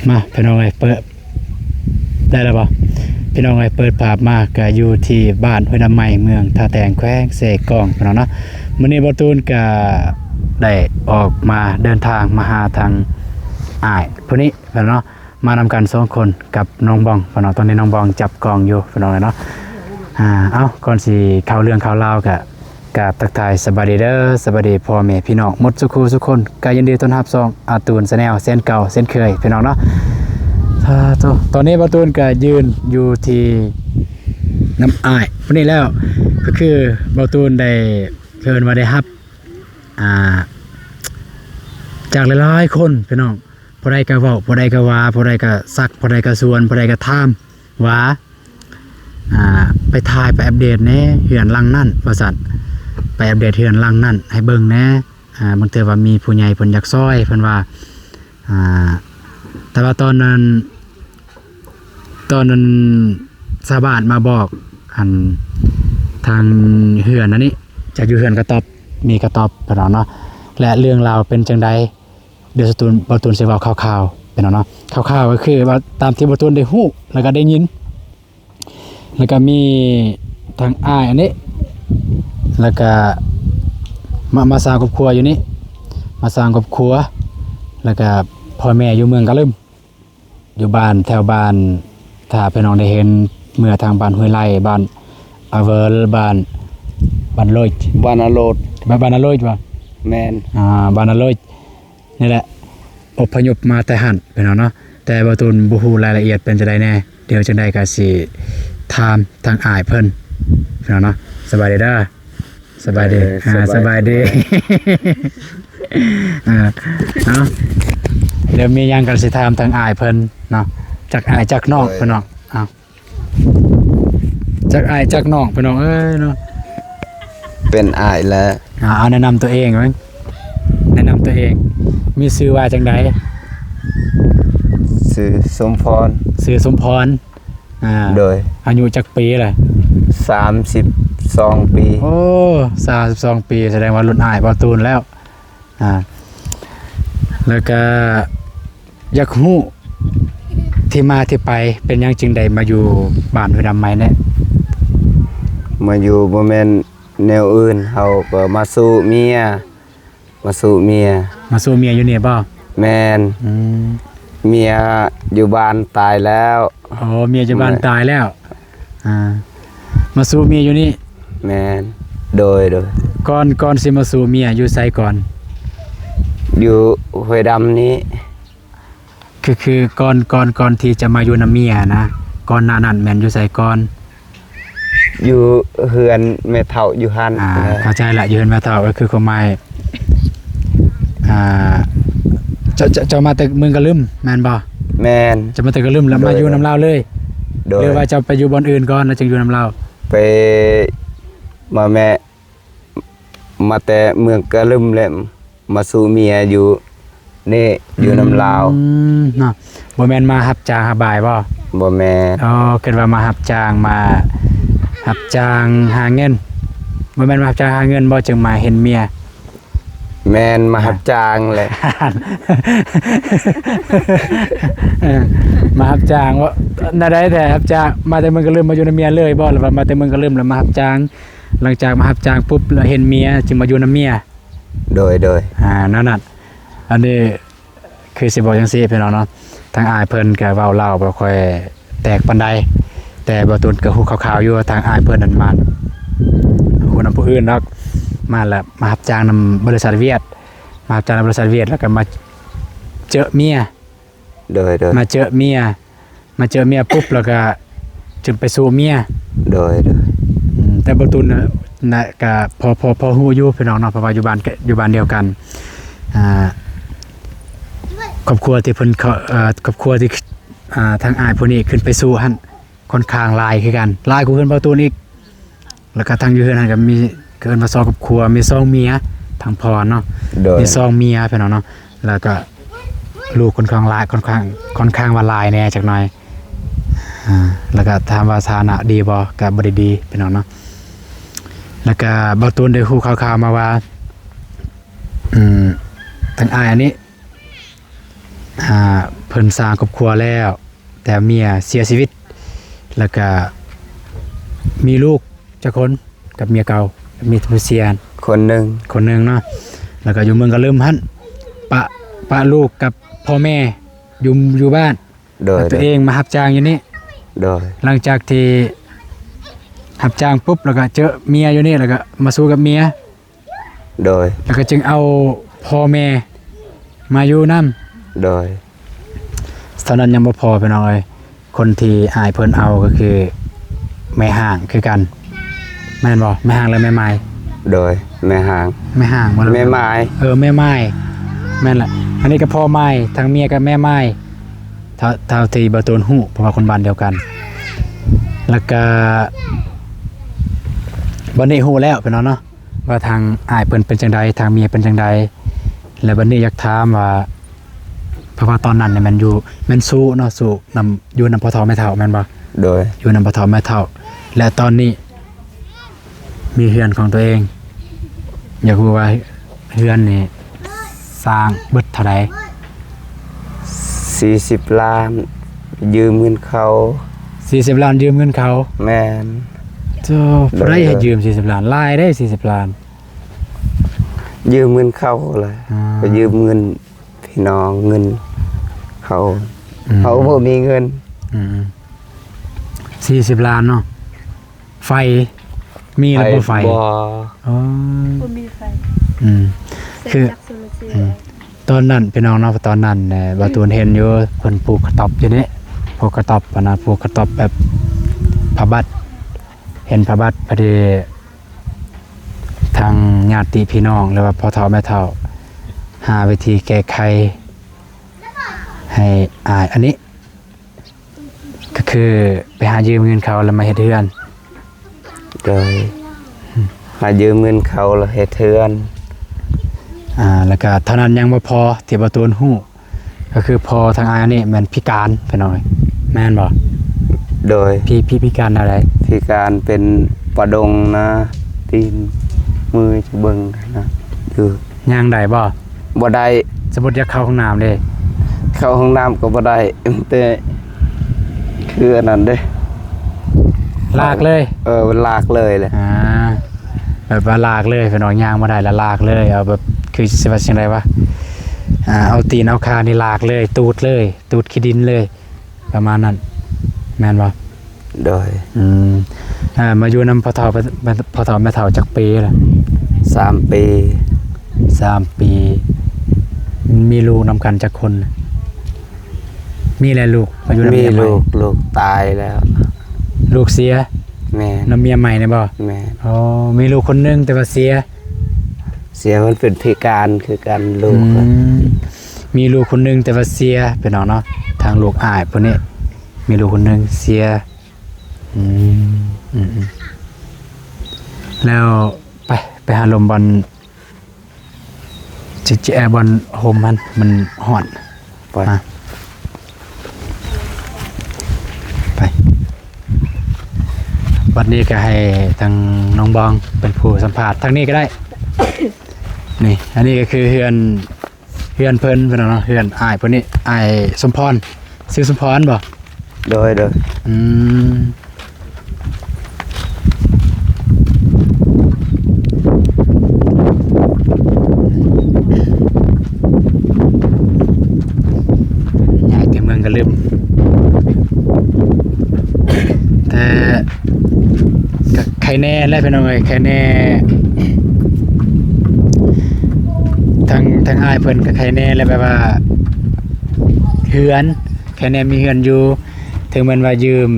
ມາພີ່ນ້ອງເອີຍ ເປີດ ໄດ້ແລ້ວບໍ່? ພີ່ນ້ອງເອີຍ ເປີດພາບມາກະຢູ່ທີ່ບ້ານຫ້ວຍນ້ຳໃໝ່ ເມືອງທ່າແຕງ ແຂວງເຊກອງ ພີ່ນ້ອງເນາະ. ມື້ນີ້ບ່າວຕູນກະໄດ້ອອກມາເດີນທາງມາຫາທາງອ້າຍຜູ້ນີ້ ພີ່ນ້ອງເນາະ. ມານຳກັນສອງຄົນກັບນ້ອງບອງ ພີ່ນ້ອງເນາະ. ຕອນນີ້ນ້ອງບອງຈັບກ້ອງຢູ່ ພີ່ນ້ອງເອີຍເນາະ. ອ່າ ເອົ້າ ກ່ອນຊິເຂົ້າເລື່ອງເຂົ້າລາວກະ ກາບທັກທາຍສະບາຍດີເດີ ສະບາຍດີພໍ່ແມ່ພີ່ນ້ອງໝົດສູ່ຄູ່ສູ່ຄົນ ກະຍິນດີຕ້ອນຮັບຊ່ອງອາຕູນແຊນແນວ ເຊັ່ນເກົ່າເຊັ່ນເຄີຍ ພີ່ນ້ອງເນາະ. ສາທຸ ຕອນນີ້ບ່າວຕູນກະຢືນຢູ່ທີ່ນ້ຳອ້າຍຜູ້ນີ້ແລ້ວ ກະຄືບ່າວຕູນໄດ້ ເອີ້ນວ່າໄດ້ຮັບ ອ່າ ຈາກຫຼາຍໆຄົນ ພີ່ນ້ອງ ຜູ້ໃດກະເວົ້າ ຜູ້ໃດກະວ່າ ຜູ້ໃດກະຊັກ ຜູ້ໃດກະຊວນ ຜູ້ໃດກະຖາມວ່າ ອ່າ ໄປຖ່າຍ ໄປອັບເດດແດ່ເຮືອນຫຼັງນັ້ນ ວ່າຊັ້ນ ໄປອັບເດດເຮືອນຫຼັງນັ້ນໃຫ້ເບິ່ງແດ່. ອ່າ ບາງເທື່ອວ່າມີຜູ້ໃຫຍ່ເພິ່ນຢາກຊ່ອຍ ເພິ່ນວ່າ ອ່າ ແຕ່ວ່າຕອນນັ້ນ ຕອນນັ້ນຊາວບ້ານມາບອກ ອັນ ທາງເຮືອນອັນນີ້ ຈະຢູ່ເຮືອນກະຕອບ ມີກະຕອບ ພີ່ນ້ອງເນາະ. ແລະ ເລື່ອງລາວເປັນຈັ່ງໃດ ດຽວສະຕູນ ບ່າວຕູນຊິເວົ້າຄ່າວໆ ພີ່ນ້ອງເນາະ. ຄ່າວໆ ກະຄືວ່າຕາມທີ່ບ່າວຕູນໄດ້ຮູ້ ແລ້ວກະໄດ້ຍິນ ແລ້ວກະມີທາງອ້າຍອັນນີ້ ແລ້ວກະມາ ມາສ້າງຄອບຄົວຢູ່ນີ້ ມາສ້າງຄອບຄົວ ແລ້ວກະພໍ່ແມ່ຢູ່ເມືອງກະລຶມ ຢູ່ບ້ານ ແຖວບ້ານ ຖ້າພີ່ນ້ອງໄດ້ເຫັນ ເມືອທາງບ້ານຫ້ວຍໄລ່ ບ້ານອາເວີລ ບ້ານ ບ້ານໂລຍ ບ້ານອາໂລດ ບ້ານ ບ້ານອາໂລຍບໍ່? ແມ່ນ ອ່າ ບ້ານອາໂລຍ ນີ້ແຫຼະ ອົບພະຍົບມາແຕ່ຫັ້ນ ພີ່ນ້ອງເນາະ. ແຕ່ບ່າວຕູນບໍ່ຮູ້ລາຍລະອຽດເປັນຈັ່ງໃດແດ່ ດຽວຈັ່ງໃດກະຊິຖາມທາງອ້າຍເພິ່ນ ພີ່ນ້ອງເນາະ. ສະບາຍດີເດີ ສະບາຍດີ ເອີ ອ່າ ສະບາຍ ສະບາຍດີ ອ່າ ເນາະ. ດຽວມີຫຍັງກະຊິຖາມທາງອ້າຍເພິ່ນເນາະ ຈັກອ້າຍຈັກນ້ອງ ເອີ ພີ່ນ້ອງ ເອົາ ຈັກອ້າຍຈັກນ້ອງ ພີ່ນ້ອງເອີຍເນາະ. ເປັນອ້າຍແຫຼະ ອ່າ ເອົາແນະນຳຕົວເອງເບິ່ງ ແນະນຳຕົວເອງ ມີຊື່ວ່າຈັ່ງໃດ? ຊື່ສົມພອນ ຊື່ສົມພອນ ອ່າ ໂດຍ ອາຍຸຈັກປີລະ? ສາມສິບສອງປີ ໂອ້ ສາມສິບສອງປີ ສະແດງວ່າລຸ້ນອ້າຍບ່າວຕູນແລ້ວ. ອ່າ ແລ້ວກະຢາກຮູ້ທີ່ມາທີ່ໄປ ເປັນຫຍັງຈຶ່ງໄດ້ມາຢູ່ບ້ານຫ້ວຍນ້ຳໃໝ່ແດ່? ມາຢູ່ບໍ່ແມ່ນແນວອື່ນ ເຮົາກະມາສູ່ເມຍ ມາສູ່ເມຍ ມາສູ່ເມຍຢູ່ນີ້ບໍ່? ແມ່ນ ອືມ ເມຍຢູ່ບ້ານຕາຍແລ້ວ. ອໍ ເມຍຢູ່ບ້ານຕາຍແລ້ວ ອ່າ ມາສູ່ເມຍຢູ່ນີ້ ແມ່ນ ໂດຍ ໂດຍ ກ່ອນ ກ່ອນຊິມາສູ່ເມຍຢູ່ໃສກ່ອນ? ຢູ່ຫ້ວຍດຳນີ້ ຄື ຄື ກ່ອນ ກ່ອນ ກ່ອນທີ່ຈະມາຢູ່ນຳເມຍນະ ກ່ອນໜ້ານັ້ນແມ່ນຢູ່ໃສກ່ອນ? ຢູ່ເຮືອນແມ່ເຖົ້າຢູ່ຫັ້ນ ອ່າ ເຂົ້າໃຈລະ ຢູ່ເຮືອນແມ່ເຖົ້າ ກະຄືຄວາມໝາຍ ອ່າ ເຈົ້າ ເຈົ້າ ເຈົ້າມາແຕ່ເມືອງກະລຶມແມ່ນບໍ່? ແມ່ນ ເຈົ້າມາແຕ່ກະລຶມແລ້ວ ໂດຍ ມາຢູ່ນຳລາວເລີຍ ໂດຍ ຫຼືວ່າເຈົ້າໄປຢູ່ບ່ອນອື່ນກ່ອນແລ້ວຈຶ່ງຢູ່ນຳລາວ? ໄປມາແມ່ ມາແຕ່ເມືອງກະລຶມແລ້ວ ມາສູ່ເມຍຢູ່ນີ້ ຢູ່ນຳລາວ ອືມ ເນາະ. ບໍ່ແມ່ນມາຮັບຈ້າງຮັບບາຍບໍ່? ບໍ່ແມ່ນ ອໍ ຄິດວ່າມາຮັບຈ້າງ ມາຮັບຈ້າງຫາເງິນ ບໍ່ແມ່ນມາຮັບຈ້າງຫາເງິນບໍ່ ຈຶ່ງມາເຫັນເມຍ? ແມ່ນ ມາຮັບຈ້າງແຫຼະ ເອີ ມາຮັບຈ້າງບໍ່? ແນວໃດແທ້ ຮັບຈ້າງ ມາແຕ່ເມືອງກະລຶມມາຢູ່ນຳເມຍເລີຍບໍ່ ຫຼືວ່າມາແຕ່ເມືອງກະລຶມແລ້ວມາຮັບຈ້າງ? ຫຼັງຈາກມາຮັບຈ້າງປຸບ ແລ້ວເຫັນເມຍຈຶ່ງມາຢູ່ນຳເມຍ? ໂດຍ ໂດຍ ອ່າ ແນວນັ້ນ ອັນນີ້ຄືຊິບອກຈັ່ງຊີ້ ພີ່ນ້ອງເນາະ ທາງອ້າຍເພິ່ນກະເວົ້າລາວບໍ່ຄ່ອຍແຕກປານໃດ ແຕ່ບ່າວຕູນກະຮູ້ຄ່າວໆຢູ່ ທາງອ້າຍເພິ່ນນັ້ນມາ ຮູ້ນຳຜູ້ອື່ນດອກ ມາແລ້ວມາຮັບຈ້າງນຳບໍລິສັດຫວຽດ ມາຮັບຈ້າງນຳບໍລິສັດຫວຽດ ແລ້ວກະມາເຈີເມຍ ໂດຍ ໂດຍ ມາເຈີເມຍ ມາເຈີເມຍປຸບ ແລ້ວກະຈຶ່ງໄປສູ່ເມຍ ໂດຍ ໂດຍ ອືມ ແຕ່ບ່າວຕູນນະ ນະ ກະພໍ ພໍ ພໍຮູ້ຢູ່ພີ່ນ້ອງເນາະ ເພາະວ່າຢູ່ບ້ານ ຢູ່ບ້ານດຽວກັນ ອ່າ ຄອບຄົວທີ່ເພິ່ນ ເຂົາ ເອີ ຄອບຄົວທີ່ ອ່າ ທາງອ້າຍຜູ້ນີ້ຂຶ້ນໄປສູ່ຫັ້ນ ຂ້ອນຂ້າງຫຼາຍຄືກັນ ຫຼາຍກວ່າເຮືອນບ່າວຕູນອີກ ແລ້ວກະທາງຢູ່ເຮືອນຫັ້ນກະມີ ເອີ້ນວ່າສອງຄອບຄົວ ມີສອງເມຍ ທາງພໍ່ເນາະ ໂດຍ ມີສອງເມຍພີ່ນ້ອງເນາະ ແລ້ວກະລູກຂ້ອນຂ້າງຫຼາຍ ຂ້ອນຂ້າງ ຂ້ອນຂ້າງວ່າຫຼາຍແດ່ຈັກໜ່ອຍ ອ່າ ແລ້ວກະຖາມວ່າຖານະດີບໍ່ ກະບໍ່ໄດ້ດີພີ່ນ້ອງເນາະ ແລ້ວກະບ່າວຕູນໄດ້ຮູ້ຂ່າວໆມາວ່າ ອືມ ທາງອ້າຍອັນນີ້ ອ່າ ເພິ່ນສ້າງຄອບຄົວແລ້ວ ແຕ່ເມຍເສຍຊີວິດ ແລ້ວກະມີລູກຈັກຄົນກັບເມຍເກົ່າ? ມີແຕ່ຜູ້ເສຍ ຄົນໜຶ່ງ ຄົນໜຶ່ງເນາະ ແລ້ວກະຢູ່ເມືອງກະລຶມຫັ້ນ ປະ ປະລູກກັບພໍ່ແມ່ຢູ່ ຢູ່ບ້ານ ໂດຍ ແລ້ວຕົວເອງມາຮັບຈ້າງຢູ່ນີ້ ໂດຍ ຫຼັງຈາກທີ່ຮັບຈ້າງປຸບ ແລ້ວກະເຈີເມຍຢູ່ນີ້ ແລ້ວກະມາສູ້ກັບເມຍ ໂດຍ ແລ້ວກໍຈຶ່ງເອົາພໍ່ແມ່ມາຢູ່ນຳ ໂດຍ ເທົ່ານັ້ນຍັງບໍ່ພໍພີ່ນ້ອງເອີຍ ຄົນທີ່ອ້າຍເພິ່ນເອົາກໍຄືແມ່ຮ້າງຄືກັນ ແມ່ນບໍ່? ແມ່ຮ້າງ ຫຼື ແມ່ໝາຍ? ໂດຍ ແມ່ຮ້າງ ແມ່ຮ້າງບໍ່? ແມ່ໝາຍ ເອີ ແມ່ໝາຍ ແມ່ນລະ ອັນນີ້ກໍພໍ່ໝາຍ ທັງເມຍກັບແມ່ໝາຍ ເທົ່າ ເທົ່າທີ່ບ່າວຕູນຮູ້ ເພາະວ່າຄົນບ້ານດຽວກັນ ແລ້ວກະ ບັດນີ້ຮູ້ແລ້ວພີ່ນ້ອງເນາະ ວ່າທາງອ້າຍເພິ່ນເປັນຈັ່ງໃດ ທາງເມຍເປັນຈັ່ງໃດ ແລະ ບັດນີ້ຢາກຖາມວ່າ ເພາະວ່າຕອນນັ້ນນີ້ແມ່ນຢູ່ ແມ່ນສູ້ເນາະ ສູ້ນຳ ຢູ່ນຳພໍ່ເຖົ້າແມ່ເຖົ້າແມ່ນບໍ່? ໂດຍ ຢູ່ນຳພໍ່ເຖົ້າແມ່ເຖົ້າ ແລະ ຕອນນີ້ມີເຮືອນຂອງຕົວເອງ ຢາກຮູ້ວ່າເຮືອນນີ້ ສ້າງເບິດເທົ່າໃດ? ສີ່ສິບລ້ານ ຢືມເງິນເຂົາ ສີ່ສິບລ້ານ ຢືມເງິນເຂົາ ແມ່ນ ໂທ້ ຜູ້ໃດໃຫ້ຢືມສີ່ສິບລ້ານ ຫຼາຍເດ້ສີ່ສິບລ້ານ ຢືມເງິນເຂົາແຫຼະ ອືມ ໄປຢືມເງິນພີ່ນ້ອງ ເງິນເຂົາ ອືມ ເຮົາບໍ່ມີເງິນ ອືມ ສີ່ສິບລ້ານເນາະ ໄຟມີແລ້ວບໍ່ໄຟ? ໄຟບໍ່ ອໍ ບໍ່ມີໄຟ ອືມ ຄື ອືມ ຕອນນັ້ນພີ່ນ້ອງເນາະ ຕອນນັ້ນແຫຼະ ບ່າວຕູນເຫັນຢູ່ ເພິ່ນປູກກະຕ໊ອບຢູ່ເດ້ ປູກກະຕ໊ອບຫັ້ນນະ ປູກກະຕ໊ອບແບບຜ້າບັດ ເຫັນຜ້າບັດ ພໍດີທາງຍາດຕິພີ່ນ້ອງ ຫຼືວ່າພໍ່ເຖົ້າແມ່ເຖົ້າ ຫາວິທີແກ້ໄຂໃຫ້ອ້າຍອັນນີ້ ກໍຄືໄປຫາຢືມເງິນເຂົາແລ້ວມາເຮັດເຮືອນ ໂດຍ ຫາຢືມເງິນເຂົາແລ້ວເຮັດເຮືອນ ອ່າ ແລ້ວກໍເທົ່ານັ້ນຍັງບໍ່ພໍ ທີ່ບ່າວຕູນຮູ້ ກໍຄືພໍ່ທາງອ້າຍນີ້ແມ່ນພິການພີ່ນ້ອງເອີຍ ແມ່ນບໍ່? ໂດຍ ພິ ພິ ພິການແນວໃດ? ພິການເປັນປະດົງນະ ຕີນ ມື ຈະເບິ່ງນະ ຄື ຍ່າງໄດ້ບໍ່? ບໍ່ໄດ້ ສົມມຸດຢາກເຂົ້າຫ້ອງນ້ຳເດ້ ເຂົ້າຫ້ອງນ້ຳກໍບໍ່ໄດ້ ແຕ່ຄືອັນນັ້ນເດ້ ລາກເລີຍ ເອີ ລາກເລີຍແຫຼະ ອ່າ ແບບວ່າລາກເລີຍ ເພິ່ນວ່າຍ່າງບໍ່ໄດ້ລະລາກເລີຍ ເອົາແບບ ຄືຊິວ່າຈັ່ງໃດວະ ອ່າ ເອົາຕີນເອົາຂານີ້ລາກເລີຍ ຕູດເລີຍ ຕູດຂີ້ດິນເລີຍ ປະມານນັ້ນ ແມ່ນບໍ່? ໂດຍ ອືມ ອ່າ ມາຢູ່ນຳພໍ່ເຖົ້າ ພໍ່ເຖົ້າແມ່ເຖົ້າຈັກປີລະ? ສາມປີ ສາມປີ ມີລູກນຳກັນຈັກຄົນ? ມີແຫຼະລູກ ມາຢູ່ນຳເມຍໃໝ່ ມີລູກ ລູກຕາຍແລ້ວ ລູກເສຍ ແມ່ນ ນຳເມຍໃໝ່ນີ້ບໍ່? ແມ່ນ ອໍ ມີລູກຄົນໜຶ່ງແຕ່ວ່າເສຍ ເສຍ ມັນເປັນພິການຄືກັນລູກ ອືມ ມີລູກຄົນໜຶ່ງແຕ່ວ່າເສຍ ພີ່ນ້ອງເນາະ ທາງລູກອ້າຍຜູ້ນີ້ ມີລູກຄົນໜຶ່ງເສຍ ອືມ ອືມ ແລ້ວໄປ ໄປຫາລົມບ່ອນ ຊິ ຊິແອບ່ອນຮົ່ມຫັ້ນ ມັນຮ້ອນ ໄປ ໄປ ບັດນີ້ກໍໃຫ້ທາງນ້ອງບອງເປັນຜູ້ສຳພາດ ທາງນີ້ກໍໄດ້ ນີ້ ອັນນີ້ກໍຄືເຮືອນ ເຮືອນເພິ່ນ ເພິ່ນເນາະ ເຮືອນອ້າຍເພິ່ນນີ້ ອ້າຍສົມພອນ ຊື່ສົມພອນບໍ່? ໂດຍ ໂດຍ ອືມ ຍ້າຍແຕ່ເມືອງກະລຶມ ແຕ່ ກະໄຄແນ່ແຫຼະພີ່ນ້ອງເອີຍ ໄຄແນ່ ທາງ ທາງອ້າຍເພິ່ນກະໄຄແນ່ແຫຼະ ແບບວ່າ ເຮືອນ ໄຄແນ່ມີເຮືອນຢູ່ ເຖິງແມ່ນວ່າຢືມ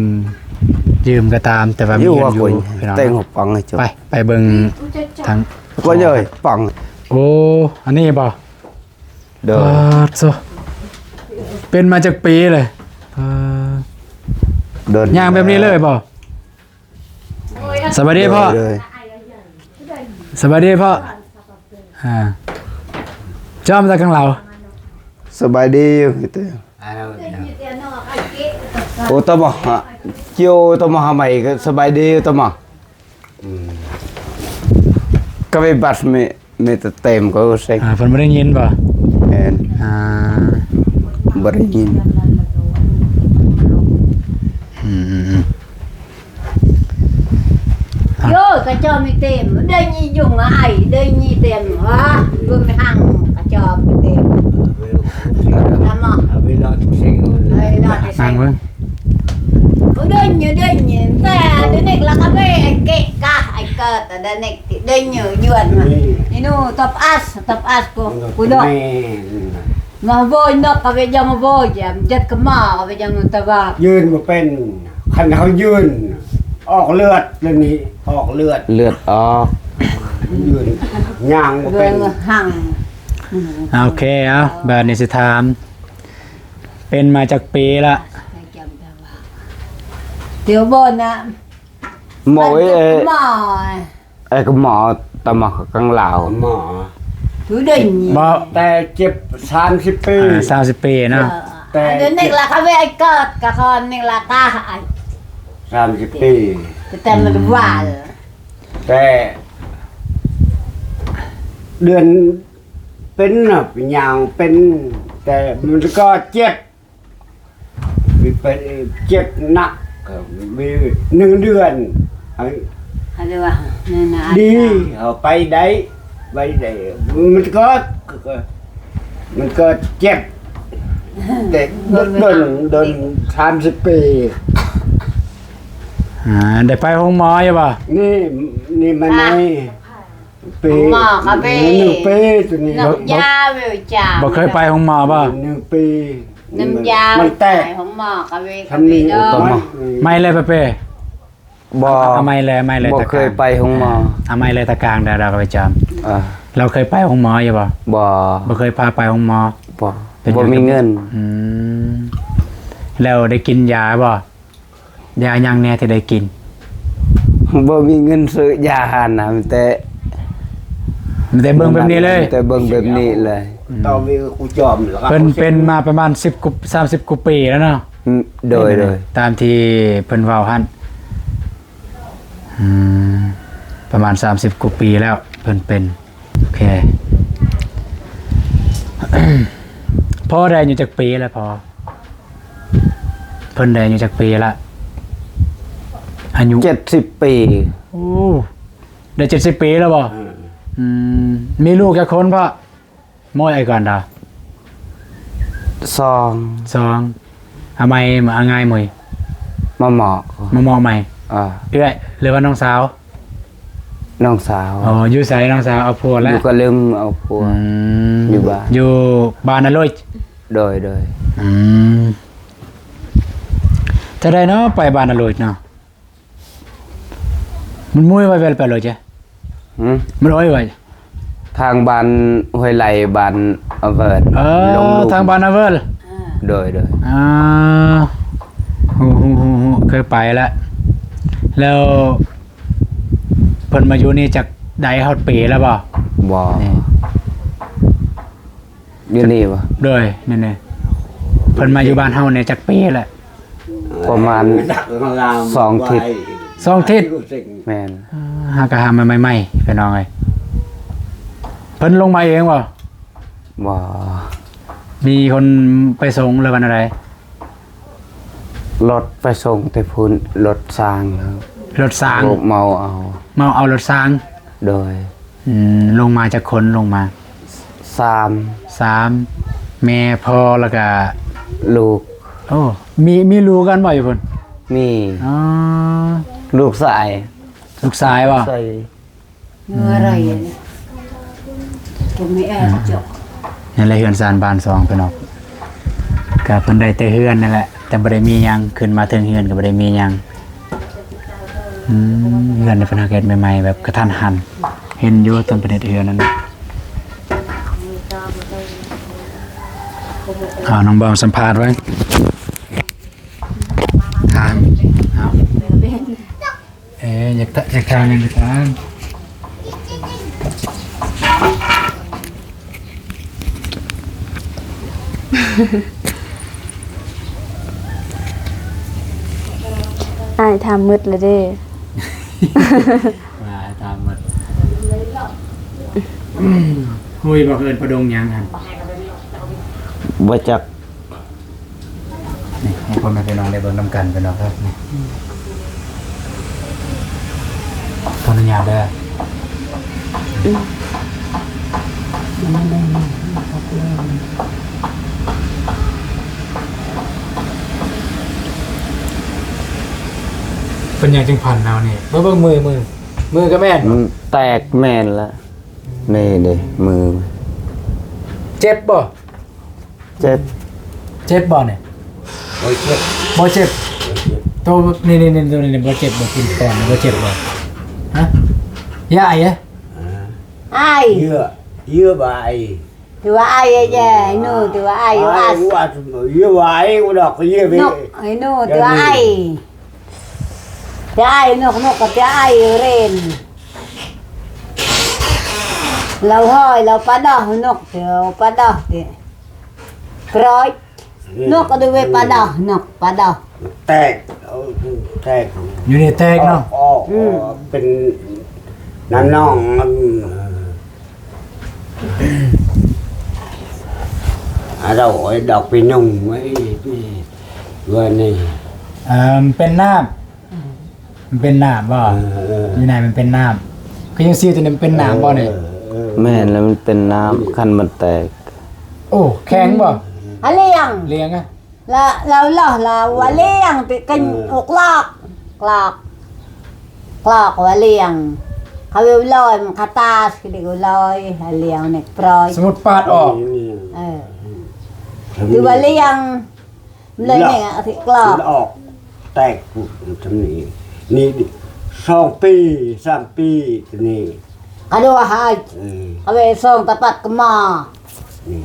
ຢືມກໍຕາມ ແຕ່ວ່າມີເຮືອນຢູ່ ຢູ່ວ່າ ພີ່ນ້ອງ ແຕ່ງຫົວປັງໃຫ້ເຈົ້າ ໄປ ໄປເບິ່ງທາງ ກໍເລີຍປັງ ໂອ້ ອັນນີ້ບໍ່? ໂດຍ ປາດໂທ້ ເປັນມາຈັກປີເລີຍ? ເອີ ເດີນ ຍ່າງແບບນີ້ເລີຍບໍ່? ສະບາຍດີພໍ່ ໂດຍ ໂດຍ ສະບາຍດີພໍ່ ອ່າ ຈອມຕາກັງລາວ ສະບາຍດີຢູ່ ໂອຕະມະ ໂອຕະມະ ຫາໃໝ່ ສະບາຍດີ ໂອຕະມະ ອືມ ກະໄປບັດ ມີ ມີແຕ່ເຕັມ ກໍເຊັງ ອ່າ ເພິ່ນບໍ່ໄດ້ຍິນບໍ່? ແມ່ນ ອ່າ ບໍ່ໄດ້ຍິນ. ອືມໆໆ ໂຍ ກະຈອມມີເຕັມ ເດີນຍິງອາຍ ເດີນຍິງເຕັມ ຫາ ເບິ່ງໃນຫ້າງ ກະຈອມມີເຕັມ ນຳໝໍ ເວລາທຸກສິ່ງ ເວລາທຸກສິ່ງ ໂອ ເດີນຢູ່ ເດີນຢູ່ ແຕ່ເດີນນີ້ລະກະເວ ໄອ້ເກະກະ ໄອ້ເກີດ ເດີນນີ້ ເດີນຢູ່ ຍວນ ນີ້ ນີ້ໜູ ຕອບອັດ ຕອບອັດ ກູ ກູດອກ ມາໂວຍນອກກະເວຍາມາໂວຍ ເຈັດກະໝໍກະເວຍາມາຕະວາ ຢືນບໍ່ເປັນ ຄັນເຮົາຢືນ ອອກເລືອດ ແລ້ວນີ້ ອອກເລືອດ ເລືອດອອກ ຢືນ ຍ່າງບໍ່ເປັນ ເບິ່ງຫັ້ງ ໂອເຄ ເອົາ ບາດນີ້ຊິຖາມ ເປັນມາຈັກປີລະ? ດຽວບໍ່ນະ ໝໍເອີຍ ໝໍ ເອີ ກະໝໍຕະໝໍກາງລາວ ໝໍ ບໍ່ ແຕ່ເຈັບສາມສິບປີ ເອີ ສາມສິບປີເນາະ ເອີ ແຕ່ເດືອນນີ້ລະ ເຂົາເວຍເກີດກະຄອນນີ້ລະກະ ສາມສິບປີ ແຕ່ມັນຫວານ ແຕ່ເດືອນເປັນນະ ຍາວເປັນ ແຕ່ມັນກະເຈັບ ມີໄປເຈັບໜັກ ມີໜຶ່ງເດືອນ ເຮົາ ເຮົາເລີຍວ່າ ດີ ເຮົາໄປໄດ້ ໄປໄດ້ ມັນກໍ ມັນກໍເຈັບ ແຕ່ດົນ ດົນສາມສິບປີ ອາ ໄດ້ໄປໂຮງໝໍຢູ່ບໍ່? ນີ້ ນີ້ມາໃນ ປີ ໝໍກະເວ ໜຶ່ງປີໂຕນີ້ ນ້ຳຢາເວຍາ ບໍ່ເຄີຍໄປໂຮງໝໍບໍ່? ໜຶ່ງປີ ນ້ຳຢາ ມັນແຕກ ໄປໂຮງໝໍກະເວ ທຳນີ້ ໄໝ້ແລ້ວປະເປ? ບໍ່ ເອົາໄໝ້ແລ້ວ ໄໝ້ແລ້ວ ບໍ່ເຄີຍໄປໂຮງໝໍ ເອົາໄໝ້ແລ້ວຕາກາງດາວກະເວຈອມ ເອີ ລາວເຄີຍໄປໂຮງໝໍຢູ່ບໍ່? ບໍ່ ບໍ່ເຄີຍພາໄປໂຮງໝໍ ບໍ່ ບໍ່ມີເງິນ ອືມ ແລ້ວໄດ້ກິນຢາບໍ່? ຢາຫຍັງແດ່ທີ່ໄດ້ກິນ? ບໍ່ມີເງິນຊື້ຢາຫັ້ນນະ ມີແຕ່ ມີແຕ່ເບິ່ງແບບນີ້ເລີຍ ມີແຕ່ເບິ່ງແບບນີ້ເລີຍ ອືມ ເພິ່ນເປັນມາປະມານສິບກວ່າ ສາມສິບກວ່າປີແລ້ວເນາະ ອືມ ໂດຍ ໂດຍ ຕາມທີ່ເພິ່ນເວົ້າຫັ້ນ ອືມ ປະມານສາມສິບກວ່າປີແລ້ວເພິ່ນເປັນ ໂອເຄ ພໍ່ໄດ້ອາຍຸຈັກປີແລ້ວພໍ່? ເພິ່ນໄດ້ອາຍຸຈັກປີລະ? ອາຍຸ ເຈັດສິບປີ ໂອ້ ໄດ້ເຈັດສິບປີແລ້ວບໍ່? ເອີ ອືມ ມີລູກຈັກຄົນພໍ່? ໂມຍ ໄອ້ກອນດາ ສອງ ສອງ ອາໄມ ອາງ່າຍ ໂມຍ ມາໝອກ ມາໝອກໃໝ່ ເອີ ເອື້ອຍ ຫຼືວ່ານ້ອງສາວ? ນ້ອງສາວ ອໍ ຢູ່ໃສນ້ອງສາວ? ເອົາຜົວແລ້ວ ຢູ່ກະລຶມ ເອົາຜົວ ອືມ ຢູ່ບ້ານ ຢູ່ບ້ານນະໂລຍ ໂດຍ ໂດຍ ອືມ ຈະໄດ້ເນາະ ໄປບ້ານນະໂລຍເນາະ ມັນມຸ້ຍໄວ້ແວ່ນໄປເລີຍເຈ້ ຫືມ ມັນໂອ້ຍໄວ້ ທາງບ້ານຫ້ວຍໄຫຼ ບ້ານອາເວີນ ເອີ ທາງບ້ານອາເວີນ ໂດຍ ໂດຍ ອ່າ ຮູ້ ຮູ້ ຮູ້ ເຄີຍໄປລະ ແລ້ວເພິ່ນມາຢູ່ນີ້ຈັກໄດ້ຮອດປີແລ້ວບໍ່? ບໍ່ ນີ້ ຢູ່ນີ້ບໍ່? ໂດຍ ນີ້ໆ ເພິ່ນມາຢູ່ບ້ານເຮົານີ້ຈັກປີແລ້ວ? ປະມານສອງທິດ ສອງທິດ ແມ່ນ ອ່າ ຫາກະຫາມາໃໝ່ໆ ພີ່ນ້ອງເອີຍ ເພິ່ນລົງມາເອງບໍ່? ບໍ່ ມີຄົນໄປສົ່ງ ຫຼືວ່າແນວໃດ? ລົດໄປສົ່ງແຕ່ພຸ້ນ ລົດສາງ ລົດສາງ ເມົາເອົາ ເມົາເອົາລົດສາງ ໂດຍ ອືມ ລົງມາຈັກຄົນ ລົງມາ? ສາມ ສາມ ແມ່ ພໍ່ ແລ້ວກະລູກ ໂອ້ ມີ ມີລູກກັນບໍ່ຢູ່ພຸ້ນ? ມີ ອໍ ລູກຊາຍ ລູກຊາຍບໍ່? ໃສ່ ນັ້ນແຫຼະ ເຮືອນຊານບ້ານຊ່ອງ ພີ່ນ້ອງ ກະເພິ່ນໄດ້ແຕ່ເຮືອນນັ້ນແຫຼະ ແຕ່ບໍ່ໄດ້ມີຫຍັງ ຂຶ້ນມາເທິງເຮືອນກະບໍ່ໄດ້ມີຫຍັງ ອືມ ເຮືອນນີ້ເພິ່ນຫາກເຮັດໃໝ່ໆ ແບບກະທັນຫັນ ເຫັນຢູ່ຕອນເພິ່ນເຮັດເຮືອນນັ້ນ ເອົາ ນ້ອງບອມສຳພາດໄວ້ ຖາມ ເອົາ ເອີ ຢາກ ຢາກຖາມຫຍັງກະຖາມ. ອ້າຍຖາມໝົດແລ້ວເດ້. ວ່າອ້າຍຖາມໝົດ. ຮູ້ຢູ່ບໍ່ ເອີ້ນປະດົງຫຍັງຫັ້ນ? ບໍ່ຈັກ. ໃຫ້ພໍ່ແມ່ພີ່ນ້ອງໄດ້ເບິ່ງນຳກັນ ພີ່ນ້ອງເອີຍ ນີ້ ອືມ ຂໍອະນຸຍາດເດີ. ອືມ ເປັນຫຍັງຈຶ່ງພັນເອົານີ້? ເບິ່ງ ເບິ່ງມື ມື ມືກໍແມ່ນ ມັນແຕກແມ່ນລະ. ນີ້ເດ້ ມື ເຈັບບໍ່? ເຈັບ ເຈັບບໍ່ນີ້? ບໍ່ເຈັບ ບໍ່ເຈັບ ໂຕນີ້ ນີ້ ນີ້ ໂຕນີ້ບໍ່ເຈັບບໍ່? ກິນກ່ອນບໍ່ເຈັບບໍ່? ຮະ ຢາໄອເດ້ ອາ ໄອ ເຍືອ ເຍືອບາໄອ ຖືວ່າໄອແດ່ ໜູ ຖືວ່າໄອຢູ່ ອາ ເຍືອບາໄອ ອຸດອກ ເຍືອ ນົກ ໄອ ໜູ ຖືວ່າໄອ ຈະໄອ ນົກ ນົກກໍຈະໄອເຣນ ລາວຫອຍ ລາວປາດອກ ນົກ ເອົາປາດອກຕິ ກຣອຍ ນົກກໍດູເວປາດອກ ນົກປາດອກ ແຕກ ເອົາແຕກ ຢູ່ນີ້ແຕກເນາະ ອອກ ອອກ ອືມ ເປັນນ້ຳໜອງ ອາ ດອກໄອ້ ດອກປີໜຸ່ງໄວ້ ເອີ ເປັນນ້ຳ ມັນເປັນນ້ຳບໍ່? ເອີ ເອີ ຢູ່ໃນມັນເປັນນ້ຳ ຄືຍັງຊິວຕົວນີ້ມັນເປັນນ້ຳບໍ່ນີ້? ເອີ ເອີ ແມ່ນແລ້ວ ມັນເປັນນ້ຳ ຄັນມັນແຕກ. ໂອ້ ແຂງບໍ່? ອາ ລຽງ ລຽງອະ ລະ ລະ ລະ ລະວ່າລຽງ ເອີ ໄປກັນ ເອີ ໂອກລອກ ກລອກ ກລອກວ່າລຽງ ເຂົາເວົ້າລອຍ ມັນຄາຕາສ ເຂົາເອີ້ນວ່າລອຍ ລຽງນີ້ປອຍ ສົມມຸດປາດອອກ ເອີ ຖືວ່າລຽງ ມັນເລີຍນີ້ອະ ກລອກ ມັນອອກ ແຕກ ຈຳນີ້ ນີ້ສອງປີ ສາມປີ ນີ້ ກະດູຫາຍ ເອີ ເອົາໄວ້ສົ່ງຕະປັດກະໝໍ ນີ້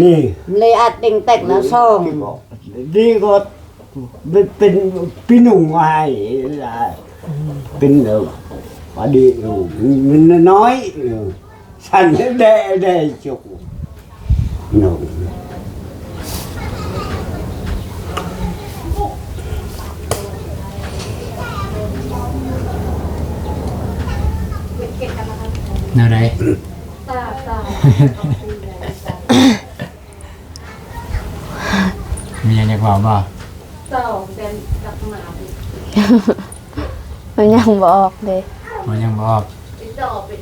ນີ້ ເລີຍອັດຕິງແຕກແລ້ວສົ່ງ ດີກໍເປັນ ເປັນປີໜຸ່ງໃຫ້ ເປັນ ອະດີ ມັນນ້ອຍ ສັນແດ່ ແດ່ຈຸກ ແນວໃດ? ມີຫຍັງຢາກເວົ້າບໍ່? ມັນຍັງບໍ່ອອກເດ້ ມັນຍັງບໍ່ອອກ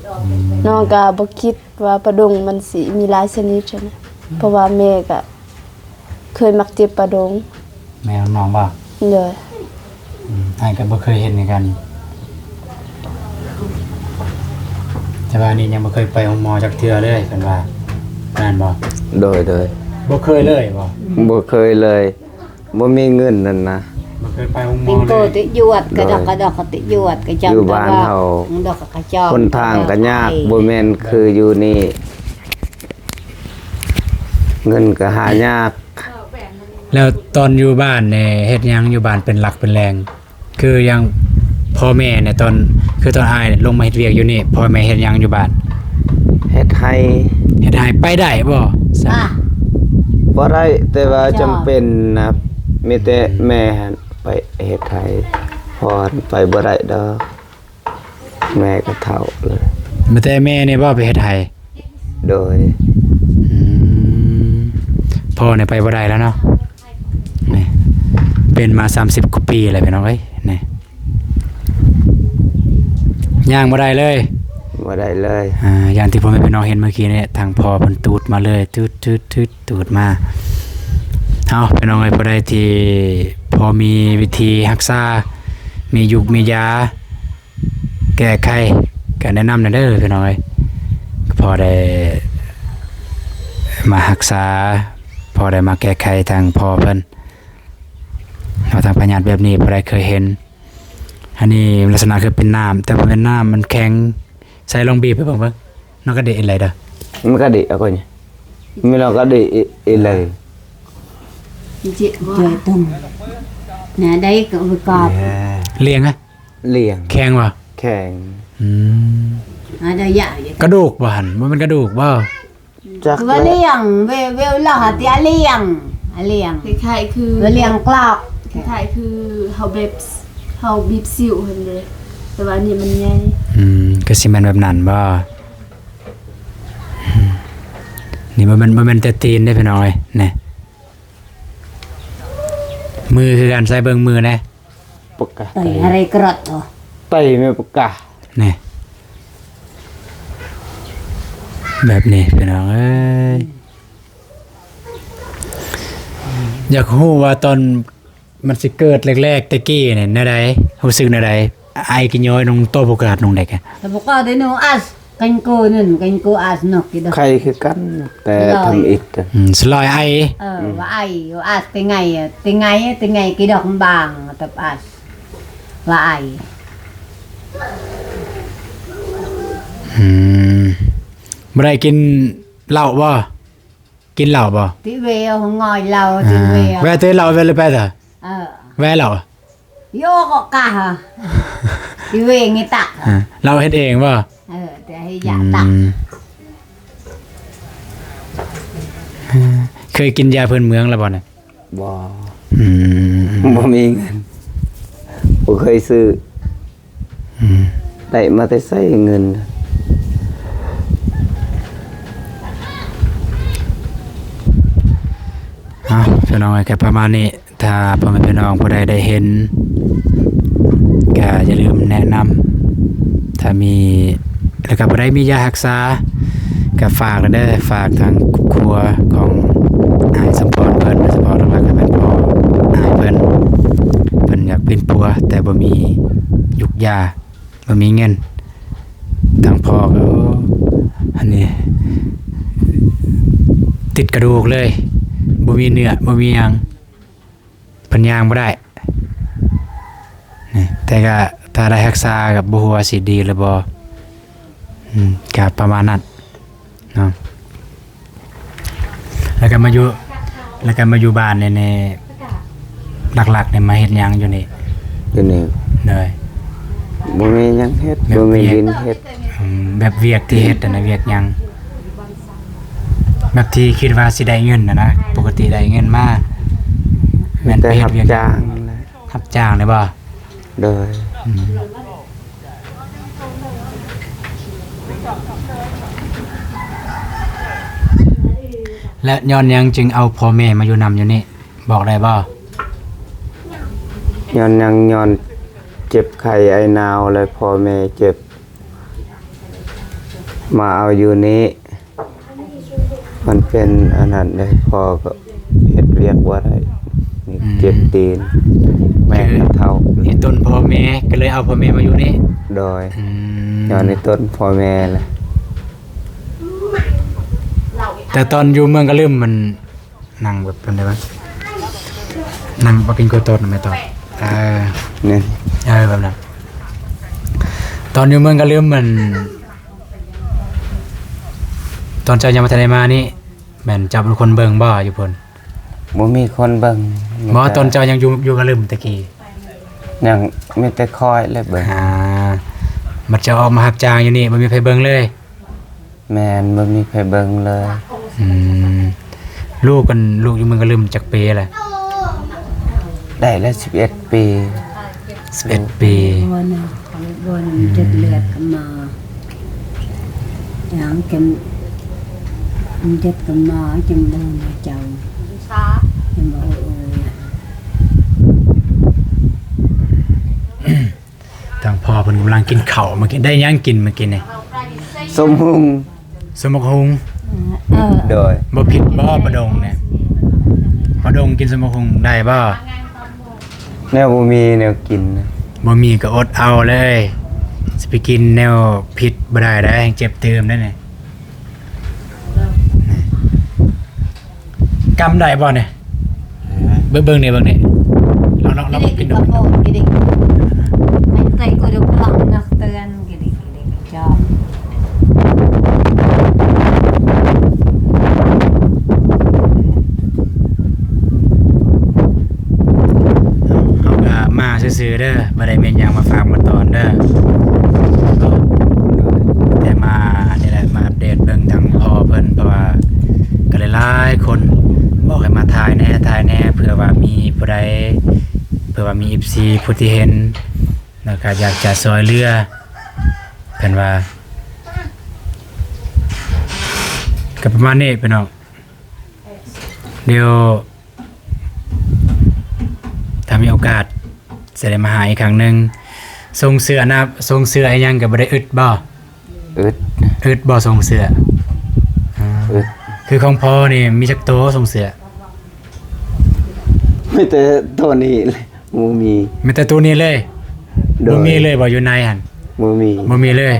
ອືມ ນ້ອງກະບໍ່ຄິດວ່າປາດົງມັນຊິມີຫຼາຍຊະນິດຫັ້ນນະ ອືມ ເພາະວ່າແມ່ກະເຄີຍມັກເຈັບປາດົງ ແມ່ຂອງນ້ອງບໍ່? ໂດຍ ອືມ ອ້າຍກະບໍ່ເຄີຍເຫັນຄືກັນ ແຕ່ວ່ານີ້ຍັງບໍ່ເຄີຍໄປໂຮງໝໍຈັກເທື່ອເລີຍ ເພິ່ນວ່າ ແມ່ນບໍ່? ໂດຍ ໂດຍ ບໍ່ເຄີຍເລີຍບໍ່? ບໍ່ເຄີຍເລີຍ ບໍ່ມີເງິນນັ້ນນະ ບໍ່ເຄີຍໄປໂຮງໝໍເລີຍ ຕິຢວດກະດອກກະດອກ ຕິຢວດກະຈຳ ຢູ່ບ້ານເຮົາ ດອກກະຈອມ ຫົນທາງກະຍາກ ບໍ່ແມ່ນຄືຢູ່ນີ້ ເງິນກະຫາຍາກ. ແລ້ວຕອນຢູ່ບ້ານນີ້ເຮັດຫຍັງ? ຢູ່ບ້ານເປັນຫຼັກເປັນແຫຼ່ງ ຄືຢ່າງພໍ່ແມ່ນີ້ ຕອນ ຄືຕອນອ້າຍລົງມາເຮັດວຽກຢູ່ນີ້ ພໍ່ແມ່ເຮັດຫຍັງຢູ່ບ້ານ? ເຮັດໄຮ່ ເຮັດໄຮ່ ໄປໄດ້ບໍ່? ບໍ່ໄດ້ ແຕ່ວ່າຈຳເປັນນະ ມີແຕ່ແມ່ຫັ້ນໄປເຮັດໄຮ່ ພໍ່ຫັ້ນໄປບໍ່ໄດ້ດອກ. ແມ່ກໍເຖົ້າແລ້ວ ມີແຕ່ແມ່ນີ້ບໍ່ໄປເຮັດໄຮ່? ໂດຍ ອືມ ພໍ່ນີ້ໄປບໍ່ໄດ້ແລ້ວເນາະ ນີ້ ເປັນມາສາມສິບກວ່າປີແລ້ວ ພີ່ນ້ອງເອີຍ ນີ້ ຍ່າງບໍ່ໄດ້ເລີຍ ບໍ່ໄດ້ເລີຍ ອ່າ ຢ່າງທີ່ພໍ່ແມ່ພີ່ນ້ອງເຫັນເມື່ອກີ້ນີ້ ທາງພໍ່ເພິ່ນຕູດມາເລີຍ ຕູດໆໆ ຕູດມາ ເອົາ ພີ່ນ້ອງເອີຍ ຜູ້ໃດທີ່ພໍມີວິທີຮັກສາ ມີຢູກມີຢາ ແກ້ໄຂ ກະແນະນຳແດ່ເດີພີ່ນ້ອງເອີຍ ພໍໄດ້ມາຮັກສາ ພໍໄດ້ມາແກ້ໄຂທາງພໍ່ເພິ່ນ ເນາະ ທາງພະຍາດແບບນີ້ ຜູ້ໃດເຄີຍເຫັນ ອັນນີ້ລັກສະນະຄືເປັນນ້ຳ ແຕ່ບໍ່ແມ່ນນ້ຳ ມັນແຂງ ໃສ່ລອງບີບໃຫ້ເບິ່ງເບິ່ງ ນ້ອງກະດິເຮັດໄດ້ເດີ ມັນກະດິ ເອົາກ່ອນ ມີລອງກະດິ ເຮັດໄດ້ ເຈັບບໍ່? ແນວໃດກໍເອົາໄປກອບ ລຽງນະ? ລຽງ ແຂງບໍ່? ແຂງ ອືມ ອາດະຍະ ກະດູກບໍ່ຫັ້ນ? ບໍ່ແມ່ນກະດູກບໍ່? ຈັກ ວ່າລຽງ ເວ ເວລາຫາຕິອາລຽງ ອາລຽງ ຄ້າຍໆຄື ວ່າລຽງກລອກ ຄ້າຍໆຄືເຮົາແບບ ເຮົາບີບຊິວຫັ້ນເດ້ ແຕ່ວ່າອັນນີ້ມັນໃຫຍ່ ອືມ ຄືຊິແມ່ນແບບນັ້ນບໍ່? ອືມ ນີ້ບໍ່ແມ່ນ ບໍ່ແມ່ນແຕ່ຕີນເດ້ພີ່ນ້ອງເອີຍ ນີ້ ມືຄືກັນ ໃສ່ເບິ່ງມືແດ່. ປາກກາໄຕ ໄຕ ຫາໄດ້ກຣອດ ໂອ້ ໄຕແມ່ປາກກາ ນີ້ ແບບນີ້ພີ່ນ້ອງເອີຍ. ຢາກຮູ້ວ່າຕອນມັນຊິເກີດແລກໆແຕ່ກີ້ນີ້ແນວໃດ? ຮູ້ສຶກແນວໃດ? ໄອກິນຍ້ອຍ ນ້ອງໂຕໂຟກັສ ນ້ອງເດັກ ໂຕໂຟກັສ ເດໂນອັດ ກັນໂກນັ້ນ ກັນໂກອັດເນາະ ກິດອກ ໄຂ້ຄືກັນ ແຕ່ທຳອິດ ອືມ ສະຫຼອຍໄອ ເອີ ອືມ ວ່າໄອ ວ່າອັດ ເຕໄງ ເຕໄງ ເຕໄງ ກິດອກບາງ ຕັບອັດ ວ່າໄອ ອືມ ບໍ່ໄດ້ກິນເຫຼົ້າບໍ່? ກິນເຫຼົ້າບໍ່? ຕິເວຫງອຍເຫຼົ້າ ອາ ຕິເວ ແວ່ເຕເຫຼົ້າ ແວ່ເລີຍໄປຕາ ເອີ ແວ່ເຫຼົ້າ ໂຍກອອກກະ ຕິເວກິຕະ ອາ ເຫຼົ້າເຮັດເອງບໍ່? ເອີ ແຕ່ໃຫ້ຢາຕັກ ອືມ ເຄີຍກິນຢາພື້ນເມືອງແລ້ວບໍ່ນະ? ບໍ່ ອືມ ບໍ່ມີເງິນ ບໍ່ເຄີຍຊື້ ອືມ ໄດ້ມາແຕ່ໃສເງິນ? ເອົາ ພີ່ນ້ອງເອີຍ ກໍປະມານນີ້ ຖ້າພໍ່ແມ່ພີ່ນ້ອງຜູ້ໃດໄດ້ເຫັນ ກໍຢ່າລືມແນະນຳ ຖ້າມີ ແລ້ວກໍຜູ້ໃດມີຢາຮັກສາ ກໍຝາກແດ່ເດີ ຝາກທາງຄອບຄົວຂອງອ້າຍສົມພອນເພິ່ນ ໂດຍສະເພາະຫຼັກໆກໍແມ່ນພໍ່ອ້າຍເພິ່ນ ເພິ່ນຢາກປິ່ນປົວ ແຕ່ບໍ່ມີຢູກຢາ ບໍ່ມີເງິນ ທາງພໍ່ກໍ ອັນນີ້ ຕິດກະດູກເລີຍ ບໍ່ມີເນື້ອ ບໍ່ມີຫຍັງ ເພິ່ນຍ່າງບໍ່ໄດ້ ນີ້ ແຕ່ກໍຖ້າໄດ້ຮັກສາກໍບໍ່ຮູ້ວ່າຊິດີຫຼືບໍ່ ອືມ ກໍປະມານນັ້ນເນາະ. ແລ້ວກໍມາຢູ່ ແລ້ວກໍມາຢູ່ບ້ານນີ້ ນີ້ ຫຼັກໆນີ້ມາເຮັດຫຍັງຢູ່ນີ້? ຢູ່ນີ້ ໂດຍ ບໍ່ມີຫຍັງເຮັດ ແບບ ບໍ່ມີວຽກ ດິນເຮັດ ອືມ ແບບວຽກທີ່ເຮັດຫັ້ນນະ ວຽກຫຍັງ? ແບບທີ່ຄິດວ່າຊິໄດ້ເງິນຫັ້ນນະ ປົກກະຕິໄດ້ເງິນມາ ແມ່ນໄປເຮັດວຽກຫຍັງ? ຮັບຈ້າງແຫຼະ ຮັບຈ້າງເລີຍບໍ່? ໂດຍ ອືມ ແລະ ຍ້ອນຫຍັງຈຶ່ງເອົາພໍ່ແມ່ມາຢູ່ນຳຢູ່ນີ້ ບອກໄດ້ບໍ່? ຍ້ອນຫຍັງ? ຍ້ອນເຈັບໄຂ້ໄອໜາວ ແລະ ພໍ່ແມ່ເຈັບ ມາເອົາຢູ່ນີ້ ມັນເປັນອັນນັ້ນເດ້ ພໍ່ກໍເຮັດວຽກບໍ່ໄດ້ ນີ້ ອືມ ເຈັບຕີນ ແມ່ກໍເຖົ້າ ຄືອີ່ຕົນພໍ່ແມ່ກໍເລີຍເອົາພໍ່ແມ່ມາຢູ່ນີ້ ໂດຍ ອືມ ຍ້ອນອີ່ຕົນພໍ່ແມ່ແຫຼະ ແຕ່ຕອນຢູ່ເມືອງກະລຶມມັນ ນັ່ງແບບປານໃດວະ? ນັ່ງບໍ່ກິນກ້ວຍຕົ້ນນະແມ່ຕອບ ເອີ ນີ້ ເອີ ແບບນັ້ນ ຕອນຢູ່ເມືອງກະລຶມມັນ ຕອນເຈົ້າຍັງບໍ່ທັນໄດ້ມານີ້ ແມ່ນເຈົ້າເປັນຄົນເບິ່ງບໍ່ຢູ່ພຸ້ນ? ບໍ່ມີຄົນເບິ່ງ ບໍ່ ມີແຕ່ ຕອນເຈົ້າຍັງຢູ່ ຢູ່ກະລຶມແຕ່ກີ້ ຍັງມີແຕ່ຂ້ອຍແຫຼະເບິ່ງ ອ່າ ບັດເຈົ້າອອກມາຮັບຈ້າງຢູ່ນີ້ ບໍ່ມີໃຜເບິ່ງເລີຍ? ແມ່ນ ບໍ່ມີໃຜເບິ່ງເລີຍ ອືມ ລູກກັນ ລູກຢູ່ເມືອງກະລຶມຈັກປີແລ້ວ? ໄດ້ແລ້ວສິບເອັດປີ ສິບເອັດປີ ບໍ່ນະ ບໍ່ນະ ມັນເຈັບເລືອດກັນມາ ຫຍັງກັນ ມັນເຈັບກັນມາ ຈັ່ງບໍ່ນະເຈົ້າ ຈັ່ງບໍ່ ໂອ້ຍ ໂອ້ຍ ທາງພໍ່ເພິ່ນກຳລັງກິນເຂົ້າ ມາກິນ ໄດ້ຫຍັງກິນມາກິນນີ້? ສົມຫຸ່ງ ສົມໝາກຫຸ່ງ ເອີ ໂດຍ ບໍ່ຜິດບໍ່ປາດົງນີ້? ປາດົງກິນສົມໝາກຫຸ່ງໄດ້ບໍ່? ແນວບໍ່ມີແນວກິນ ບໍ່ມີກໍອົດເອົາເລີຍ ຊິໄປກິນແນວຜິດບໍ່ໄດ້ເດ້ ເຈັບຕື່ມເດ້ນີ້. ກຳໄດ້ບໍ່ນີ້? ເບິ່ງ ເບິ່ງນີ້ ເບິ່ງນີ້ ລອງ ລອງ ລອງກິນດູ ກິນ ກິນ ກິນ ກິນ ໃຫ້ໃສ່ກະດູກລອງເນາະ ເຕືອນ ກິນ ກິນ ກິນ ຈອມ ເຮົາ ເຮົາກະມາຊື່ໆເດີ ບໍ່ໄດ້ແມ່ນຫຍັງມາຝາກມາຕ້ອນເດີ ແຕ່ມາອັນນີ້ແຫຼະ ມາອັບເດດເບິ່ງທາງພໍ່ເພິ່ນ ເພາະວ່າກໍຫຼາຍໆຄົນບອກໃຫ້ມາຖ່າຍແດ່ ຖ່າຍແດ່ ເພື່ອວ່າມີຜູ້ໃດ ເພື່ອວ່າມີເອັຟຊີຜູ້ທີ່ເຫັນ ແລ້ວກໍຢາກຈະຊ່ອຍເຫຼືອ ເພິ່ນວ່າ ກໍປະມານນີ້ພີ່ນ້ອງ ດຽວ ມີໂອກາດຈະໄດ້ມາຫາອີກຄັ້ງໜຶ່ງ. ສົ່ງເສື້ອນະ ສົ່ງເສື້ອອີ່ຫຍັງກໍບໍ່ໄດ້ອຶດບໍ່? ອຶດ ອຶດບໍ່ສົ່ງເສື້ອ? ອາ ອຶດ ຄືຂອງພໍ່ນີ້ມີຈັກໂຕສົ່ງເສື້ອ? ມີແຕ່ໂຕນີ້ແຫຼະ ບໍ່ມີ. ມີແຕ່ໂຕນີ້ເລີຍ? ໂດຍ. ບໍ່ມີເລີຍບໍ່ ຢູ່ໃນຫັ້ນ? ບໍ່ມີ ບໍ່ມີເລີຍ. ອ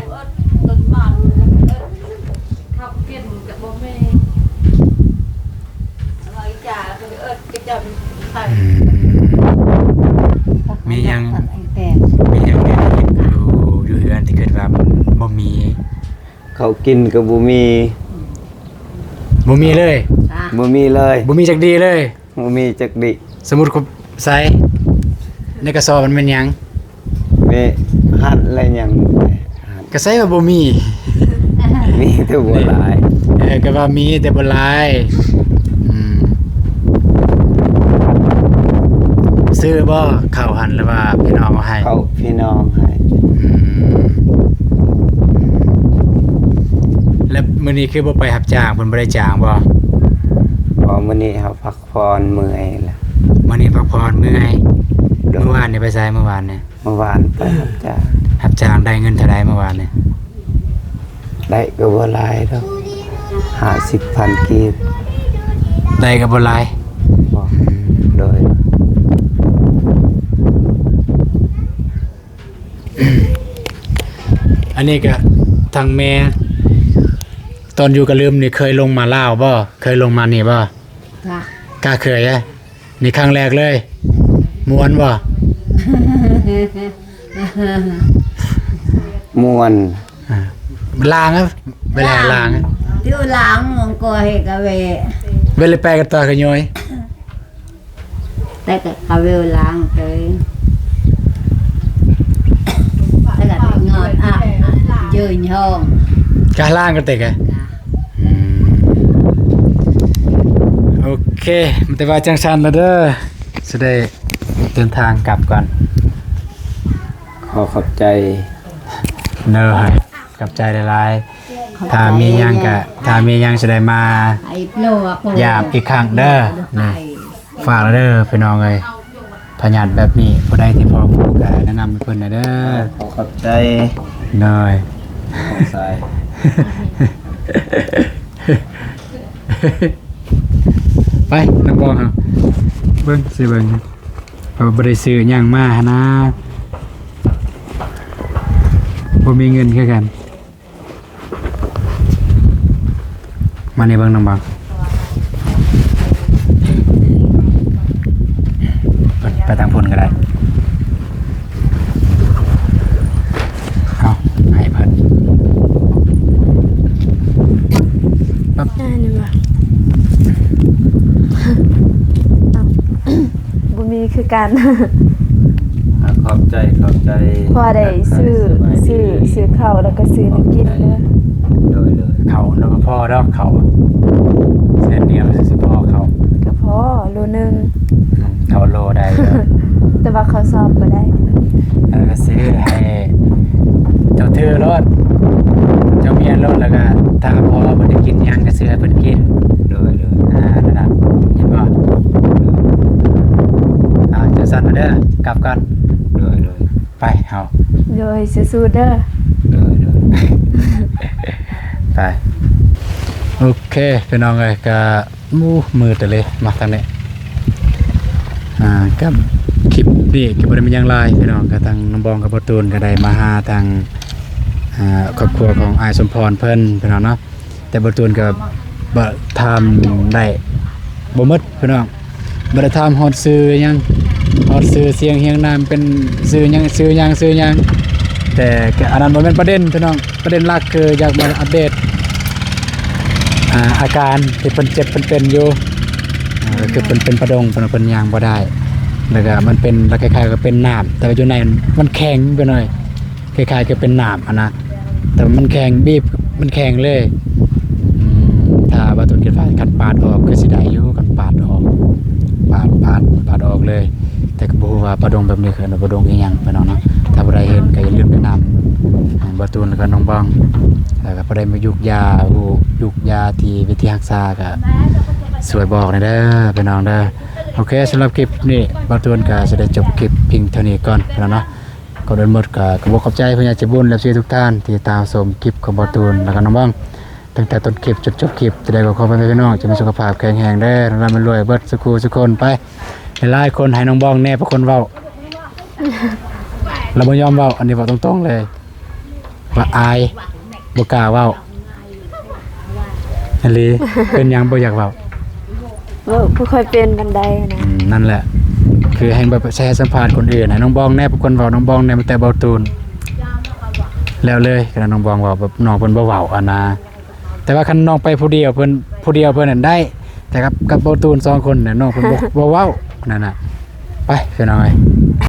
ືມ ມີຫຍັງ ມີຫຍັງແດ່ທີ່ເຮັດຢູ່ ຢູ່ເຮືອນທີ່ຄິດວ່າບໍ່ມີ? ເຂົ້າກິນກໍບໍ່ມີ. ບໍ່ມີເລີຍ? ບໍ່ມີເລີຍ. ບໍ່ມີຈັກດີ້ເລີຍ? ບໍ່ມີຈັກດີ້. ສົມມຸດໃສ່ໃນກະສອບມັນແມ່ນຫຍັງ? ແມ່ນຫັ້ນແລະຫຍັງ? ກະໃສ່ວ່າບໍ່ມີ. ມີແຕ່ບໍ່ຫຼາຍ. ເອີ ກະວ່າມີແຕ່ບໍ່ຫຼາຍ. ອືມ ຊື້ບໍ່ເຂົ້າຫັ້ນ ຫຼືວ່າພີ່ນ້ອງເອົາໃຫ້? ເຂົ້າພີ່ນ້ອງໃຫ້. ອືມ ແລ້ວມື້ນີ້ຄືບໍ່ໄປຮັບຈ້າງ? ເພິ່ນບໍ່ໄດ້ຈ້າງບໍ່? ບໍ່ ມື້ນີ້ເຮົາພັກຜ່ອນເມື່ອຍລະ. ມື້ນີ້ພັກຜ່ອນເມື່ອຍ. ໂດຍ. ມື້ວານນີ້ໄປໃສ? ມື້ວານນີ້ ມື້ວານໄປຮັບຈ້າງ. ຮັບຈ້າງໄດ້ເງິນເທົ່າໃດມື້ວານນີ້? ໄດ້ກໍບໍ່ຫຼາຍດອກ ຫ້າສິບພັນກີບ. ໄດ້ກໍບໍ່ຫຼາຍ. ບໍ່. ອືມ ໂດຍ. ອັນນີ້ກະທາງແມ່ ຕອນຢູ່ກະລຶມນີ້ເຄີຍລົງມາລາວບໍ່? ເຄີຍລົງມານີ້ບໍ່? ກະ ກະເຄີຍ. ນີ້ຄັ້ງແລກເລີຍ. ມ່ວນບໍ່? ມ່ວນ. ອາ ລ້າງ ເວລາລ້າງ ຢູ່ລ້າງມັນກໍເຮັດກະເວ ເວລາແປກະຕາກະຍ້ອຍ ແຕ່ກະເວລ້າງເຕີ ແຕ່ກະງອນອະ ເຈີນຫ້ອງ ກະລ້າງກະເຕກະ. ອືມ ໂອເຄ ແຕ່ວ່າຈັ່ງຊັ້ນລະເດີ ຊິໄດ້ເດີນທາງກັບກ່ອນ. ຂໍຂອບໃຈ. ໂດຍ ຂອບໃຈຫຼາຍໆ. ຖ້າມີຫຍັງກະ ຖ້າມີຫຍັງຊິໄດ້ມາຢາມອີກຄັ້ງເດີ. ນີ້ ຝາກແລ້ວເດີພີ່ນ້ອງເອີຍ. ພະຍາດແບບນີ້ ຜູ້ໃດທີ່ພໍຮູ້ກະແນະນຳໃຫ້ເພິ່ນແດ່ເດີ. ຂໍຂອບໃຈ. ໂດຍ. ໄປ ນ້ອງບອງເຮົາ ເບິ່ງ ຊິເບິ່ງ ເຂົາບໍ່ໄດ້ຊື້ຫຍັງມາຫັ້ນນາ ບໍ່ມີເງິນຄືກັນ. ມານີ້ເບິ່ງ ນ້ອງບອງ ໄປ ໄປທາງພຸ້ນກໍໄດ້. ເອົາ ໃຫ້ເພິ່ນ ປັບ ອ່າ ນີ້ວ່າ ເອົ້າ ບໍ່ມີຄືກັນ. ອ່າ ຂອບໃຈ ຂອບໃຈ. ພໍໄດ້ຊື້ ຊື້ ຊື້ເຂົ້າ ແລ້ວກໍຊື້ນ້ຳກິນເດີ. ໂດຍ ໂດຍ. ເຂົ້ານະບໍ່ພໍດອກ ເຂົ້າແສນດຽວຊິພໍເຂົ້າ ກໍພໍໂລໜຶ່ງ. ອືມ ເຂົ້າໂລໄດ້. ແຕ່ວ່າເຂົ້າຊອບບໍ່ໄດ້. ເອີ ຊື້ໃຫ້ເຈົ້າຖືໂລດ ເຈົ້າມີໂລດ ແລ້ວກໍຖ້າພໍ່ເພິ່ນໄດ້ກິນຫຍັງກໍຊື້ໃຫ້ເພິ່ນກິນ. ໂດຍ ໂດຍ. ອ່າ ນັ້ນນະ ເຫັນບໍ່? ອ່າ ຈັ່ງຊັ້ນເດີ ກັບກ່ອນ. ໂດຍ ໂດຍ. ໄປເຮົາ ໂດຍ ສູ້ໆເດີ. ໂດຍ ໂດຍ. ໄປ ໂອເຄ ພີ່ນ້ອງເອີຍ ກະ ໂອ້ ມືດເລີຍ ມາທາງນີ້. ອ່າ ກັບຄລິບນີ້ກໍບໍ່ໄດ້ມີຫຍັງຫຼາຍພີ່ນ້ອງ ກໍທາງນ້ອງບອງກັບບໍ່ຕູນກໍໄດ້ມາຫາທາງ ອ່າ ຄອບຄົວຂອງອ້າຍສົມພອນເພິ່ນພີ່ນ້ອງເນາະ. ແຕ່ບໍ່ຕູນກໍບໍ່ຖາມໄດ້ບໍ່ໝົດພີ່ນ້ອງ ບໍ່ໄດ້ຖາມຮອດຊື່ຫຍັງ ຮອດຊື່ສຽງຮຽງນາມເປັນຊື່ຫຍັງ ຊື່ຫຍັງ ຊື່ຫຍັງ. ແຕ່ກໍອັນນັ້ນບໍ່ແມ່ນປະເດັນພີ່ນ້ອງ. ປະເດັນຫຼັກຄືຢາກມາອັບເດດ ອ່າ ອາການທີ່ເພິ່ນເຈັບເພິ່ນເປັນຢູ່ ອ່າ ກໍຄືເພິ່ນເປັນປະດົງ ເພິ່ນ ເພິ່ນຍ່າງບໍ່ໄດ້ ແລ້ວກໍມັນເປັນ ລະຄ້າຍໆກັບເປັນນ້ຳ ແຕ່ວ່າຢູ່ໃນມັນແຂງໄປໜ້ອຍ ຄ້າຍໆຄືເປັນນ້ຳຫັ້ນນະ ແຕ່ວ່າມັນແຂງ ບີບມັນແຂງເລີຍ. ອືມ ຖ້າວ່າຕົນຄິດວ່າຄັນປາດອອກຄືຊິໄດ້ຢູ່ ຄັນປາດອອກ ປາດ ປາດ ປາດອອກເລີຍ. ແຕ່ກໍບໍ່ຮູ້ວ່າປະດົງແບບນີ້ຄືປະດົງອີ່ຫຍັງພີ່ນ້ອງເນາະ. ຖ້າຜູ້ໃດເຫັນກໍຢ່າລືມແນະນຳ ອ່າ ບ່າວຕູນ ແລ້ວກໍນ້ອງບອງ ແລ້ວກໍຜູ້ໃດມີຢູກຢາ ຮູ້ຢູກຢາທີ່ວິທີຮັກສາກໍຊ່ວຍບອກແດ່ເດີພີ່ນ້ອງເດີ. ໂອເຄ ສຳລັບຄລິບນີ້ ບ່າວຕູນກໍຊິໄດ້ຈົບຄລິບພຽງເທົ່ານີ້ກ່ອນແລ້ວເນາະ. ກ່ອນອື່ນໝົດກໍຂອບອົກຂອບໃຈຜູ້ໃຫຍ່ໃຈບຸນ ແລະ ເອັຟຊີທຸກທ່ານທີ່ຕາມຊົມຄລິບຂອງບ່າວຕູນ ແລ້ວກໍນ້ອງບອງ ຕັ້ງແຕ່ຕົ້ນຄລິບຈົນຈົບຄລິບ. ຈັ່ງໃດກໍຂໍໃຫ້ພີ່ນ້ອງຈົ່ງມີສຸຂະພາບແຂງແຮງເດີ ລ່ຳລວຍເບິດສູ່ຄູ່ສູ່ຄົນໄປ. ຫຼາຍໆຄົນໃຫ້ນ້ອງບອງແນ່ເປັນຄົນເວົ້າ ລາວບໍ່ຍອມເວົ້າ ອັນນີ້ເວົ້າຕົງໆເລີຍ ວ່າອາຍ ບໍ່ກ້າເວົ້າອີ່ຫຼີ. ເປັນຫຍັງບໍ່ຢາກເວົ້າ? ບໍ່ ບໍ່ຄ່ອຍເປັນປານໃດນະ. ອືມ ນັ້ນແຫຼະ ຄືແຮ່ງແບບໃຫ້ສຳພາດຄົນອື່ນ ໃຫ້ນ້ອງບອງແນ່ເປັນຄົນເວົ້າ ນ້ອງບອງແນ່ ມີແຕ່ບ່າວຕູນ ແລ້ວເລີຍ. ຄັນນ້ອງບອງເວົ້າ ແບບນ້ອງເພິ່ນບໍ່ເວົ້າຫັ້ນນະ. ແຕ່ວ່າຄັນນ້ອງໄປຜູ້ດຽວ ເພິ່ນ ຜູ້ດຽວເພິ່ນນັ້ນໄດ້ ແຕ່ກັບ ກັບບ່າວຕູນສອງຄົນນະ ນ້ອງເພິ່ນບໍ່ ບໍ່ເວົ້ານັ້ນນະ. ໄປ ພີ່ນ້ອງເອີຍ.